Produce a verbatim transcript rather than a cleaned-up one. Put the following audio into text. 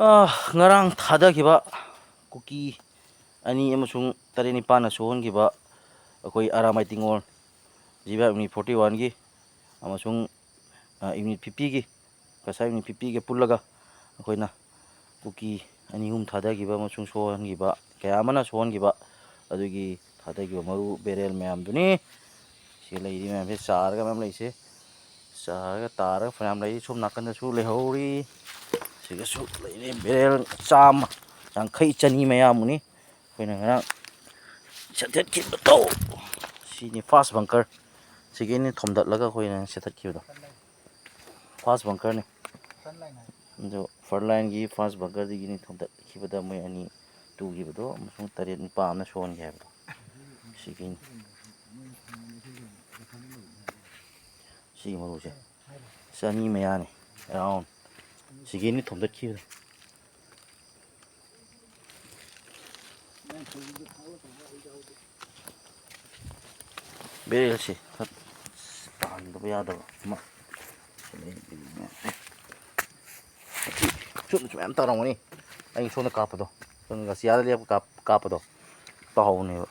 ꯑꯥ, ꯉꯔꯥꯡ ꯊꯥꯗꯈꯤꯕ ꯀꯨꯀꯤ ꯑꯅꯤ ꯑꯃꯁꯨꯡ ꯇꯔꯦꯠ ꯅꯤꯄꯥꯜꯅ ꯁꯣꯛꯍꯟꯈꯤꯕ ꯑꯩꯈꯣꯏ ꯑꯔꯥꯃꯥꯏ ꯇꯤꯡꯒꯣꯜ ꯖꯤꯕꯥ ꯌꯨꯅꯤꯠ ꯐꯣꯔꯇꯤ ꯋꯥꯟꯒꯤ ꯑꯃꯁꯨꯡ, ꯑ, ꯌꯨꯅꯤꯠ ꯐꯤꯐꯇꯤꯒꯤ, ꯀꯁꯥꯔ ꯌꯨꯅꯤꯠ ꯐꯤꯐꯇꯤꯒ ꯄꯨꯜꯂꯒ ꯑꯩꯈꯣꯏꯅ ꯀꯨꯀꯤ ꯑꯅꯤ ꯑꯍꯨꯝ ꯊꯥꯗꯈꯤꯕ ꯑꯃꯁꯨꯡ ꯁꯣꯛꯍꯟꯈꯤꯕ, ꯀꯌꯥ ꯑꯃꯅ ꯁꯣꯛꯍꯟꯈꯤꯕ, ꯑꯗꯨꯒꯤ ꯊꯥꯗꯈꯤꯕ ꯃꯔꯨ ꯕꯦꯔꯦꯜ ꯃꯌꯥꯝꯗꯨꯅꯤ꯫ ꯁꯤ ꯂꯩꯔꯤ ꯃꯌꯥꯝꯁꯦ ꯆꯥꯔꯒ ꯃꯌꯥꯝ ꯂꯩꯁꯦ꯫ ꯆꯥꯔꯒ ꯇꯥꯔꯒ ꯐꯅꯌꯥꯝ ꯂꯩꯔꯤ꯫ ꯁꯣꯝ ꯅꯥꯀꯟꯗꯁꯨ ꯂꯩꯍꯧꯔꯤ꯫ ꯁꯤꯒꯁꯨ ꯂꯩꯔꯤ꯫ ꯕꯦꯔꯦꯜ ꯆꯥꯝꯃ, ꯌꯥꯡꯈꯩ, ꯆꯅꯤ ꯃꯌꯥꯃꯨꯛꯅꯤ꯫ ꯑꯩꯈꯣꯏꯅ ꯉꯔꯥꯡ ꯁꯦꯠꯊꯠꯈꯤꯕꯗꯣ꯫ ꯁꯤꯅꯤ ꯐꯥꯔꯁ ꯕꯪꯀꯔ꯫ ꯁꯤꯒꯤꯅꯤ ꯊꯣꯝꯗꯠꯂꯒ ꯑꯩꯈꯣꯏꯅ ꯁꯦꯠꯊꯠꯈꯤꯕꯗꯣ꯫ ꯐꯥꯔꯁ ꯕꯪꯀꯔꯅꯤ꯫ ꯑꯗꯣ ꯐ꯭ꯔꯟ ꯂꯥꯏꯟꯒꯤ ꯐꯥꯔꯁ ꯕꯪꯀꯔꯗꯒꯤꯅꯤ ꯊꯣꯝꯗꯠꯈꯤꯕꯗ ꯃꯣꯏ ꯑꯅꯤ ꯇꯨꯈꯤꯕꯗꯣ ꯑꯃꯁꯨꯡ ꯇꯔꯦꯠ ꯅꯤꯄꯥ ꯑꯃꯅ ꯁꯣꯛꯍꯟꯒꯦ ꯍꯥꯏꯕꯗꯣ꯫ ꯁꯤꯒꯤꯅꯤ꯫ ꯁꯤꯒꯤ ꯃꯔꯨꯁꯦ ꯆꯅꯤ ꯃꯌꯥꯅꯤ꯫ ꯑꯦꯔꯥꯎꯟ ꯁꯤꯒꯤꯅꯤ ꯊꯣꯝꯗꯠꯈꯤꯕꯗꯣ꯫ ꯕꯦꯔꯦꯜꯁꯦ ꯈꯔ ꯇꯥꯍꯟꯗꯕ ꯌꯥꯗꯕ ꯑꯃ꯫ ꯁꯨꯝꯅꯁꯨ ꯃꯌꯥꯝ ꯇꯧꯔꯝꯒꯅꯤ꯫ ꯑꯩ ꯁꯣꯝꯗ ꯀꯥꯞꯄꯗꯣ, ꯁꯣꯝꯗ ꯉꯁꯤꯌꯥꯗ ꯂꯦꯞꯄ ꯀꯥꯞ-, ꯀꯥꯞꯄꯗꯣ ꯇꯧꯍꯧꯕꯅꯦꯕ꯫